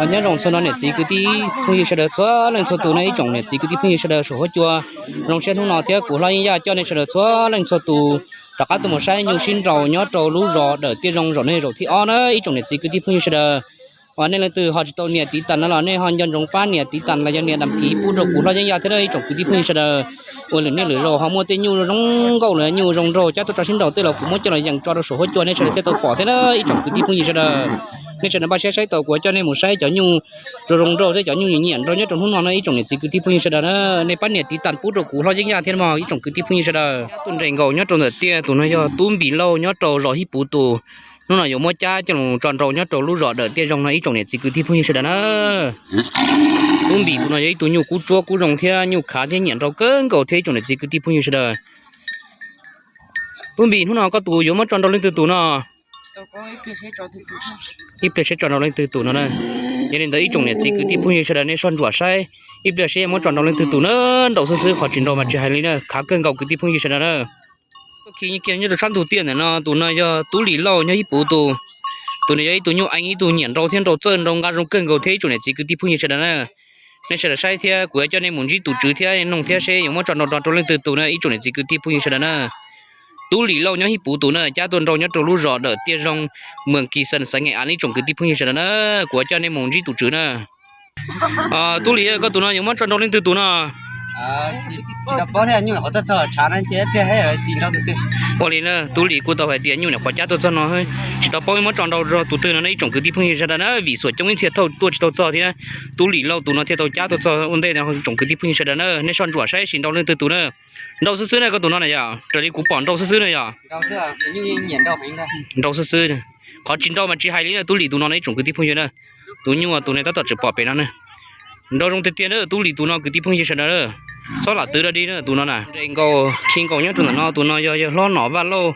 Nyob zoo txhua no niam txiv kwv tij phooj ywg sawv daws txhua leej txhua tus no ib tsoom niam txiv kwv tij phooj ywg sawv daws saum huab cua. Zoo siab hnub no thiab kuv hlob Yeeb Yaj coj nej sawv daws txhua leej txhua tus rov qab tuaj mus saib nyuj sib nraus nyob rau lub zos Dawm Tiaj Zoo zaum no zaum thib ob na ib tsoom niam txiv kwv tij phooj ywg sawv daws. Uas nej leej twg ho tsis tau nias tiv tas no los nej ho nco ntsoov pab nias tiv tas los yog nias dam kiv pub rau kuv hlob Yeeb Yaj thiab ib tsoom kwv tij phooj ywg sawv daws. Uas lwm niaj lwm zaus ho muaj tej nyuj zoo nkauj los nyuj zoo nraug cab tuaj tso sib nraus tej los kuv muab coj los yees tso rau saum huab cua nej sawv daws thiaj tau pom thiab na ib tsoom kwv tij phooj ywg sawv daws. Nej sawv daws npaj siab saib tau kuv coj nej mus saib cov nyuj zoo zoo nraug thiab cov nyuj nyiam nyiam nraug nyob rau hnub no no ib tsoom niam txiv kwv tij phooj ywg sawv daws na. Nej pab nias tiv tas pub rau kuv hlob Yeeb Yaj thiab mog ib tsoom kwv tij phooj ywg sawv daws. Tuaj nres nkaus nyob rau ntawm tiaj tus no yog Tub Npis Lauj nyob rau zos Hib Puv tus. Hnub no yuav muab cab coj los tso nraus nyob rau lub zos Dawm Tiaj Zoo no ib tsoom niam txiv kwv tij phooj ywg sawv daws na. Tub Npis tus no yog ib tug nyuj kub tsuab kub zoo thiab nyuj khav thiab nyiam nraug kawg nkaus thiab ib tsoom niam txiv kwv tij phooj ywg sawv daws. Tub Npis, hnub no koj tus yuav muab tso nraus leej twg tus no? Ib pliag seb tso nraus leej twg tus no na. Yog li ntawd ib tsoom niam txiv kwv tij phooj ywg sawv daws nej soj ntsuam saib ib pliag seb yuav muab tso nraus leej twg tus na. Nraus xwb xwb qhov tsis nraus mas tsis hais li na, khav kawg nkaus kwv tij phooj ywg sawv daws na. Tuaj khi kiag nyob rau sab ntug tiaj ntawm no tus no yog Tub Lis Lauj nyob Hib Puv tus. Tus no yog ib tug nyuj eeb ib tug nyiam nraug thiab nraug txawj nraug nqa zoo kawg nkaus thiab ib tsoom niam txiv kwv tij phooj ywg sawv daws na. Nej sawv daws saib thiab kuv yuav coj nej mus ntsib tus tswv thiab noog thiab seb yuav muab tso nraus rau leej twg tus na ib tsoom niam txiv kwv tij phooj ywg sawv daws na. Tub Lis Lauj nyob Hib Puv tus na cab tuaj nraus nyob rau lub zos Dawm Tiaj Zoo, Moos Kis Xees, xeev Nkees Av ib tsoom kwv tij phooj ywg sawv daws na. Kuv yuav coj nej mus ntsib tus tswv na. Tub Lis, koj tus no yuav muab tso nraus leej twg tus no? Ua li na, Tub Lis kuj tau hais tias nyuj nyuam qhuav cab tuaj txog no tsis tau paub muab tso nraus rau tus twg no ib tsoom kwv tij phooj ywg sawv daws na, vim xuam coob ib txhia thauj tuaj tsis tau txog thiab. Tub Lis Lauj tus no thiaj tau cab tuaj txog ua ntej no ib tsoom kwv tij phooj ywg sawv daws na, nej soj ntsuam saib seb nraus leej twg tus na. Nraus xwb xwb na koj tus no na yog, raws li kuv pom nraus xwb xwb na yog. Nraus xwb xwb, qhov tsis nraus mas tsis hais li na, Tub Lis tus no na ib tsoom kwv tij phooj ywg na. Tus nyuj tus no tab tom tseem pom pem no na. Nraus zoo tiag tiag na, Tub Lis tus no kwv tij phooj ywg sawv daws na. Txhob lam twv dog dig na tus no na. Nres nkaus khi nkaus nyob rau ntawm no tus no yog yawg hlob Nom Vaj Lauj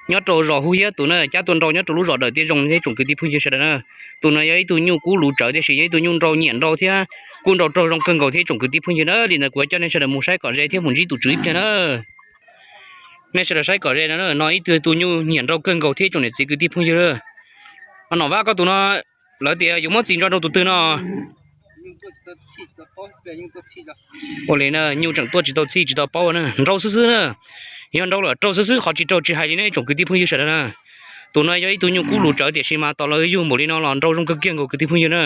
nyob rau zos Hu Hiab tus na, cab tuaj nraus nyob rau lub zos Dawm Tiaj Zoo thiab ib tsoom kwv tij phooj ywg sawv daws na. Tus no yog ib tug nyuj kub luv tsawv tiam sis yog ib tug nyuj nraug nyiam nraug thiab kuj nraug raug zoo kawg nkaus thiab ib tsoom kwv tij phooj ywg na. Li ntawd kuv yuav coj nej sawv daws mus saib kom ze thiab mus ntsib tus tswv ib pliag na. Nej sawv daws saib kom ze no, no ib tug tus nyuj nyiam nraug kawg nkaus thiab ib tsoom niam txiv kwv tij phooj ywg. Nom Vaj, koj tus no lawv tias yuav muab txis ntso rau tus twg no? Ua li na, nyuj tseem tuaj tsis tau txhij tsis tau paub na, nraus xwb xwb na. Yog nraus lawm raug xwb xwb, qhov tsis raug tsis hais li na ib tsoom kwv tij phooj ywg sawv daws na. Tus no yog ib tug nyuj kub luv tsawv tiam sis mas tos lawv yug npaum li no los nraus zoo kawg kiag nkaus kwv tij phooj ywg na.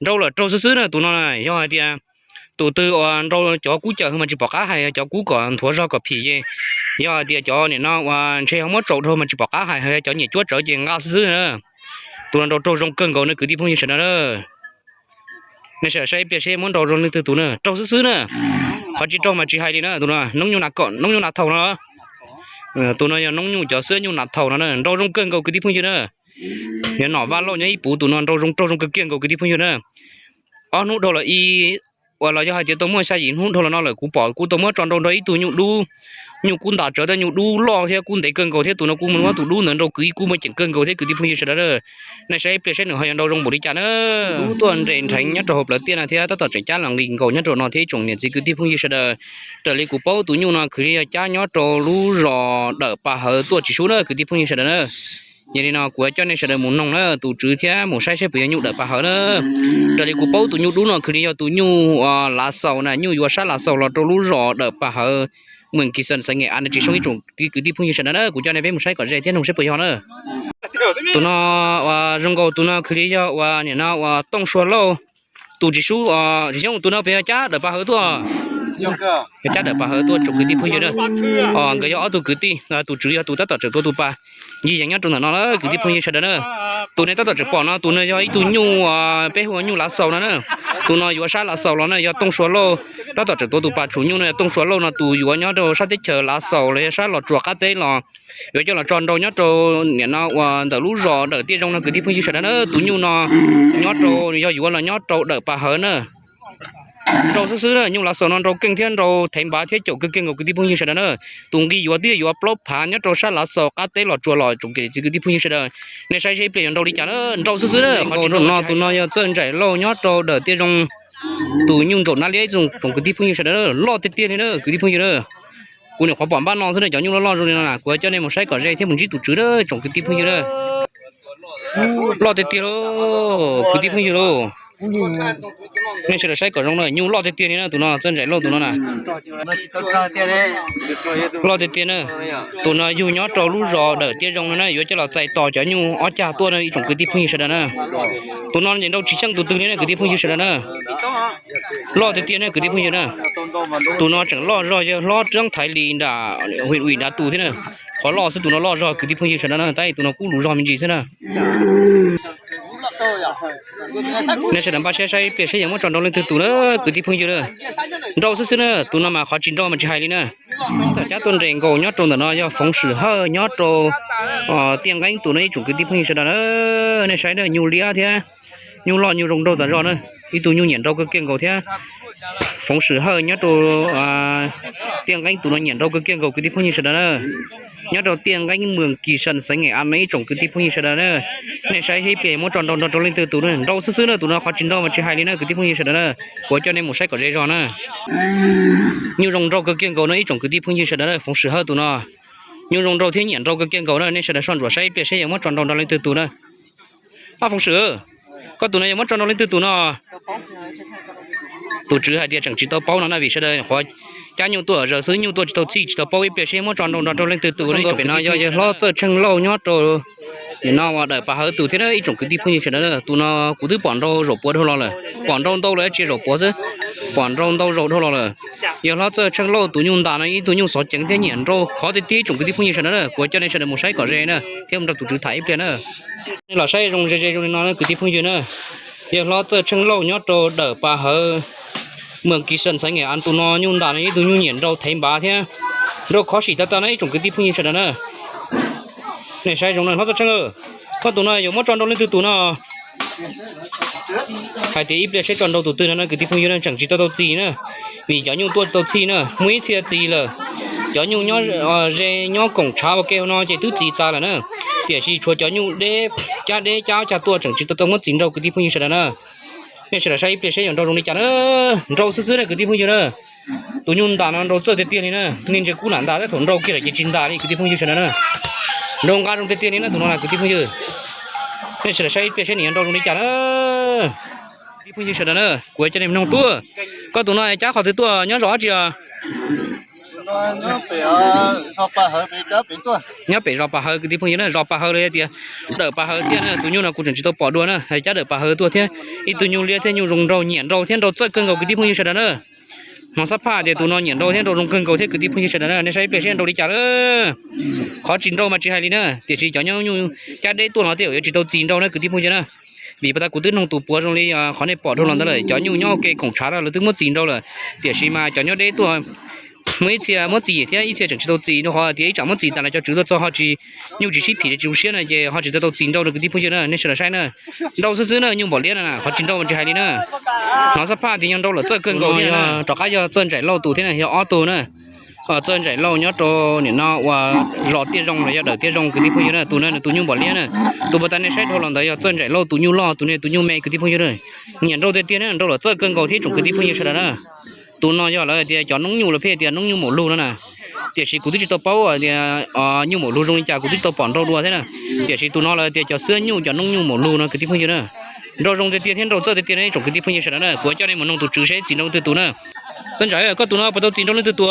Nraus lawm raug xwb xwb na tus no na, yog hais tias tus twg uas nraus cov kub cawm mas tsis pom qab hais, cov kub kom nthuav zog kom phim ces, yog hais tias cov nim no uas ntshe ho muab tsaus dhau mas tsis pom qab hais, cov nyiam cuab tsawv ces nqa xwb xwb na. Tus no nraus raug zoo kawg nkaus na kwv tij phooj ywg sawv daws na. Nej sawv daws saib ib pliag seb muab nraus zoo leej twg tus na, raug xwb xwb na. Qhov tsis raug mas tsis hais li na, tus no noob nyuj na, noob nyuj na thaum no. Tus no yog noob nyuj cov xwb nyuj na thaum no na, nraus zoo kawg nkaus kwv tij phooj ywg na. Yog Nom Vaj Lauj nyob ib puv tus no nraus zoo raug zoo kawg kiag nkaus kwv tij phooj ywg na. Ob hnub dhau los ib uas los yog hais tias tau muaj xya yim hnub dhau los no lawm kuv pom kuj tau muab tso nraus nrog ib tug nyuj dub, nyuj kub ntas tsawv thiab nyuj dub loj thiab kub ntev kawg nkaus thiab tus no kuj muab tus dub ntawd nraus kwv ib kub muaj ceem kawg nkaus thiab kwv tij phooj ywg sawv daws na. Nej saib ib pliag saib nws ho yuav nraus zoo npaum li cas na. Dub tuaj nres nrheev nyob rau hauv plawv tiaj no thiab tab tom tseem cab los nqis nkaus nyob rau no thiab ib tsoom niam txiv kwv tij phooj ywg sawv daws. Raws li kuv paub tus nyuj no khwv li yog cab nyob rau lub zos Dawm Pas Hawv tuaj tsis sub na kwv tij phooj ywg sawv daws na. Yog li no kuv coj nej sawv daws mus noog na tus tswv thiab mus saib saib puas yog nyuj Dawm Pas Hawv na. Raws li kuv paub tus nyuj dub no khwv li yog tus nyuj Lav Xaus na, nyuj yuav sab Lav Xaus los rau lub zos Dawm Pas Hawv, Moos Kis Xees, xeev Nkees Av na tsis sub ib tsoom kwv tij phooj ywg sawv daws na. Kuv coj nej peb mus saib kom ze thiab noog saib puas yog na. Tus no uas zoo nkaus tus no khwv li yog uas nim no uas Tooj Sua Lauj tus tsis sub, tsis xyoob tus no puas yog cab Dawm Pas Hawv tuaj? Yog cab Dawm Pas Hawv tuaj tsoom kwv tij phooj ywg na. Nkawd yog ob tug kwv tij, tus tswv yog tus tab tom tseem tuav tus pas ncig yees nyob rau ntawm no na kwv tij phooj ywg sawv daws na. Tus nej tab tom tseem pom no tus no yog ib tug nyuj peb hu ua nyuj Lav Xaus no na. Tus no yuav sab Lav Xaus los na yog Tooj Sua Lauj tab tom tseem tuav tus pas tshum nyuj na. Tooj Sua Lauj no tus yuav nyob rau sab teb chaws Lav Xaus los yog sab Los Tsuas qab teb los yuav coj los tso nrau nyob rau nim no uas ntawm lub zos Dawm Tiaj Zoo no kwv tij phooj ywg sawv daws na. Tus nyuj no nyob rau yog yuav los nyob rau Dawm Pas Hawv na. Nrau xwb xwb na, nyuj Lav Xaus no nrau keej thiab nrau thev npav thiab caum kawg kiag nkaus kwv tij phooj ywg sawv daws na. Tus nqi yuav twb yog yuav plaub phav nyob rau sab Lav Xaus qab teb Los Tsuas los tsoom kwv tij phooj ywg sawv daws. Nej saib seb ib pliag yuav nrau li cas na, nrau xwb xwb na. Qhov tsis nrau no tus no yog Txawj Ntsaim Lauj nyob rau Dawm Tiaj Zoo, tus nyuj ntsaum nab liab tsoom kwv tij phooj ywg sawv daws na, loj tiag tiag li na kwv tij phooj ywg na. Kuv nyuam qhuav pom npaj no xwb na, cov nyuj loj loj zoo li no na, kuv coj nej mus saib kom ze thiab mus ntsib tus tswv na tsoom kwv tij phooj ywg na. Loj tiag tiag lauj kwv tij phooj ywg lauj. Nej sawv daws saib kom zoo na, nyuj loj tiag tiag li na, tus no Txawj Ntsaim Lauj tus no na. Loj tiag tiag na. Tus no yug nyob rau lub zos Dawm Tiaj Zoo no na, yuav coj los txais tos cov nyuj ob cag tuaj na ib tsoom kwv tij phooj ywg sawv daws na. Tus no ncaim nrau tsis xyeej tus twg li na kwv tij phooj ywg sawv daws na. Loj tiag tiag na kwv tij phooj ywg na. Tus no tseem loj zog yawg hlob Txawj Thaiv Lis nram hwm Uim Dav Tus thiab na. Qhov loj xwb tus no loj zog kwv tij phooj ywg sawv daws na, tab sis tus no kub lus zog me ntsis xwb na. Nej sawv daws npaj siab saib ib pliag seb yuav muab tso nrau leej twg tus na kwv tij phooj ywg na. Nrau xwb xwb na, tus no mas qhov tsis nrau mas tsis hais li na. Tom cab tuaj nres nkaus nyob rau ntawm no yog Foov Swm Hawj nyob rau Tiaj Nqeeb tus no ib tsoom kwv tij phooj ywg sawv daws na. Nej saib na, nyuj liab thiab nyuj loj nyuj zoo nraug tas zog na. Ib tug nyuj nyiam nrau kawg kiag nkaus thiab. Foov Swm Hawj nyob rau Tiaj Nqeeb tus no nyiam nrau kawg kiag nkaus kwv tij phooj ywg sawv daws na. Nyob rau Tiaj Nqeeb Mwm Kis San xeev Nqes Av no ib tsoom kwv tij phooj ywg sawv daws na. Nej saib seb ib pliag muab tso nrau nrau rau leej twg tus na. Nrau xwb xwb na, tus no qhov tsis nrau mas tsis hais li na kwv tij phooj ywg sawv daws na. Kuv coj nej mus saib kom ze zog na. Nyuj zoo nraug kawg kiag nkaus no ib tsoom kwv tij phooj ywg sawv daws na, Foov Swm Hawj tus no. Nyuj zoo nraug thiab nyiam nrau kawg kiag nkaus na, nej sawv daws soj ntsuam saib ib pliag seb yuav muab tso nrau nrau leej twg tus na. Ob Foov Swm, koj tus no yuav muab tso nrau leej twg tus no? Tus tswv hais tias tseem tsis tau paub no na, vim sawv daws qhuav cab nyuj tuaj zaws xwb, nyuj tuaj tsis tau txhij, tsis tau paub ib pliag seb muab tso nrau nrau rau leej twg tus na. Pem no yog yawg hlob Txawj Tsheej Lauj nyob rau nim no uas Dawm Pas Hawv tus thiab ib tsoom kwv tij phooj ywg sawv daws na. Tus no kuv twb pom nrau zaum puav dhau los lawm, pom nrau ntau lawm tsis yog zaum puav xwb, pom nrau ntau zaus dhau los lawm. Yawg hlob Txawj Tsheej Lauj tus nyuj ntas no ib tug nyuj xov ceev thiab nyiam nrau khov tiag tiag ib tsoom kwv tij phooj ywg sawv daws na. Kuv coj nej sawv daws mus saib kom ze na, thiab mus nrog tus tswv tham ib pliag na. Nej los saib zoo ze ze zoo li no kwv tij phooj ywg na. Yawg hlob Txawj Tsheej Lauj nyob rau Dawm Pas Hawv, Mwm Kis San xeev Nqes Av tus no nyuj ntas no ib tug nyuj nyiam nrau thev npav thiab nrau khov sim tag tag no ib tsoom kwv tij phooj ywg sawv daws na. Nej saib zoo na, hlob Txawj Tsheej, koj tus no yuav muab tso nrau leej twg tus no? Hais tias ib pliag seb tso nrau tus twg no na kwv tij phooj ywg na, tseem tsis tau tau txis na, vim cov nyuj tuaj tsis tau txhij na. Muaj ib txhia txis lawm, cov nyuj nyob ze nyob koom tshav ua ke no ces twb txis tas lawm na, tiam sis tshuav cov nyuj deb, cab deb cab cag tuaj tseem tsis tau tau muab txis nrau kwv tij phooj ywg sawv daws na. Nej sawv daws saib ib pliag seb yuav nrau zoo li cas na. Nrau xwb xwb na kwv tij phooj ywg na. Tus nyuj ntas no nrau txawj tiag tiag li na, nej ntsia kub lam ntas tab thaum nrau kiag lawm ces tsis ntas li kwv tij phooj ywg sawv daws na. Nrau nqa zoo tiag tiag li na tus no na kwv tij phooj ywg. Nej sawv daws saib ib pliag seb nws yuav nrau zoo li cas na. Kwv tij phooj ywg sawv daws na, kuv coj nej mloog tuaj. Koj tus no cab qhov twg tuaj, nyob zos dab tsi os? Nyob pem zos Pas Hawv kwv tij phooj ywg na, zos Pas Hawv los yog tias Dawm Pas Hawv tiag na. Tus nyuj no kuv tseem tsis tau pom dua na, cab Dawm Pas Hawv tuaj thiab ib tug nyuj liab thiab nyuj zoo nraug nyiam nrau thiab nrau txawj kawg nkaus kwv tij phooj ywg sawv daws na. Hnov xab phaj tias tus no nyiam nrau thiab nrau zoo kawg nkaus thiab kwv tij phooj ywg sawv daws na. Nej saib ib pliag seb nrau li cas lawm. Qhov tsis nrau mas tsis hais li na, tiam sis cov nyuj cab deb tuaj no tej zaum yuav tsis tau txis nrau na kwv tij phooj ywg na. Vim pas tas kuv twb noog tus puav zoo li qhov nej pom dhau los ntawd lawm, cov nyuj nyob ua ke koom tshav no lawv twb muab txis nrau lawm, tiam sis mas cov nyob deb tuaj muaj ib txhia muab txis thiab ib txhia tseem tsis tau txis, rau qhov tias ib tsam muab txis tas lawm cov tswv tuaj txog ho tsis, nyuj tsis sib phim tsis zoo siab na ces ho tsis tau tau txis nrau rau kwv tij phooj ywg na. Nej sawv daws saib na, nrau xwb xwb na, nyuj npaum liab na, qhov tsis nrau mas tsis hais li na. Hnov xab phaj tias yog nrau lawm txawj kawg nkaus thiab na. Rov qab yog Txawj Ntsaim Lauj tus thiab na, yog ob tug na. Txawj Ntsaim Lauj nyob rau nim no uas zos Tiaj Zoo los yog Dawm Tiaj Zoo kwv tij phooj ywg na, tus no nws tus nyuj npaum liab na. Tus pas tas nej saib dhau los ntawd yog Txawj Ntsaim Lauj tus nyuj loj, tus no tus nyuj me kwv tij phooj ywg na. Nyiam nrau tiag tiag na, nrau lawm txawj kawg nkaus thiab tsoom kwv tij phooj ywg sawv daws na. Tus no yog lawv tias cov noob nyuj los pheej tias noob nyuj maum lug no na. Tiam sis kuv twb tsis tau paub tias nyuj maum lug zoo li cas, kuv twb tsis tau pom nrau dua thiab na. Tiam sis tus no lawv tias cov xwab nyuj, cov noob nyuj maum lug no kwv tij phooj ywg na. Nrau zoo tiag tiag thiab nrau txawj tiag tiag na ib tsoom kwv tij phooj ywg sawv daws na. Kuv coj nej mus noog tus tswv seb txis nrau leej twg tus na. Txawj Ntsaim, koj tus no puas tau txis nrau leej twg tus?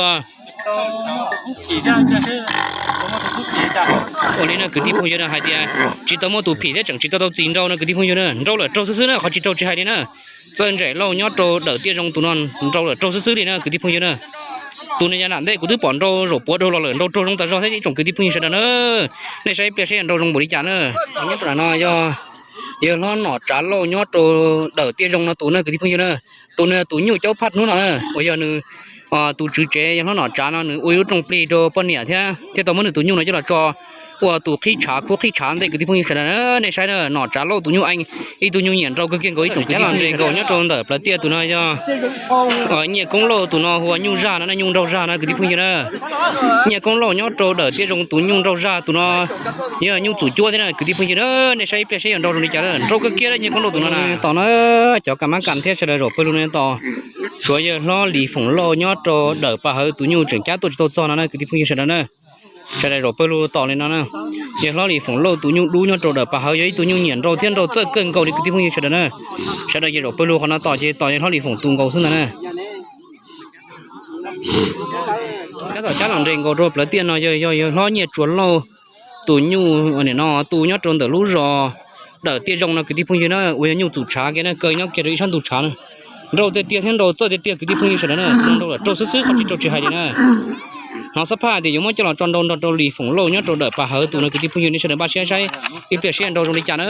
Ua li no kwv tij phooj ywg na, hais tias tsis tau muaj tus phim thiab tseem tsis tau tau txis nrau no kwv tij phooj ywg na. Nrau lawm raug xwb xwb na, qhov tsis raug tsis hais li na. Txawj Ntsaim Lauj nyob rau Dawm Tiaj Zoo tus no nrau lawm raug xwb xwb li na kwv tij phooj ywg na. Tus no yav nram ntej kuv twb pom nrau zaum puav dhau los lawm, nrau raug zoo tas zog thiab ib tsoom kwv tij phooj ywg sawv daws na. Nej saib ib pliag seb yog nrau zoo npaum li cas na. Nyob rau no yog yawg hlob Nom Tsav Lauj nyob rau Dawm Tiaj Zoo no tus na kwv tij phooj ywg na. Tus no yog tus nyuj caub phaj hnub no na, uas yog nws tus tswv tsev yawg hlob Nom Tsav no nws ua ib lub rooj plig rau poj niam thiab thiaj tau muab nws tus nyuj no coj los tso ua tus qhib tshav khub qhib tshav ntej kwv tij phooj ywg sawv daws na. Nej saib na, Nom Tsav Lauj tus nyuj eej ib tug nyuj nyiam nrau kawg kiag nkaus ib tsoom kwv tij nres nkaus nyob rau ntawm plawv tiaj. Tus no yog Nyiaj Koob Lauj tus no hu ua nyuj zaj no, nyuj nraug zaj no kwv tij phooj ywg na. Nyiaj Koob Lauj nyob rau Dawm Tiaj Zoo tus nyuj nraug zaj tus no yog nyuj txum cuab thiab na kwv tij phooj ywg na. Nej saib ib pliag seb yog nrau zoo li cas na, nrau kawg kiag Nyiaj Koob Lauj tus no na. Tom na, cov ka mab kam thiab sawv daws zaum pawg lug no tom, suav yawg hlob Lis Foom Lauj nyob rau Dawm Pas Hawv tus nyuj tseem cab tuaj tsis tau txog no na kwv tij phooj ywg sawv daws na. Sawv daws zaum pawg lug tom li no na. Yawg hlob Lis Foom Lauj tus nyuj dub nyob rau dawm pas hawv yog ib tug nyuj nyiam nraug thiab nraug txawj kawg nkaus li kwv tij phooj ywg sawv daws na. Sawv daws ces zaum pawg lug qhov no tos ces tos yawg hlob Lis Foom tus nkaus xwb ntag na. Cab tom cab los nres nkaus rau plawv tiaj no yog yawg hlob Nyiaj Tsuas Lauj tus nyuj no tu nyob rau ntawm lub zos dawm tiaj zoo no kwv tij phooj ywg na, uas yog nyuj txum tshav kiag na, kaw nyob kiag rau ib sab ntug tshav na. Nraug tiag tiag thiab nraug txawj tiag tiag kwv tij phooj ywg sawv daws na, nraug lawm raug xwb xwb qhov tsis raug tsis hais li na. Hnov xab phaj tias yuav muab coj los tso nrau nrog rau Lis Foom Lauj nyob rau dawm pas hawv tus no kwv tij phooj ywg nej sawv daws npaj siab saib ib pliag seb nrau zoo li cas na.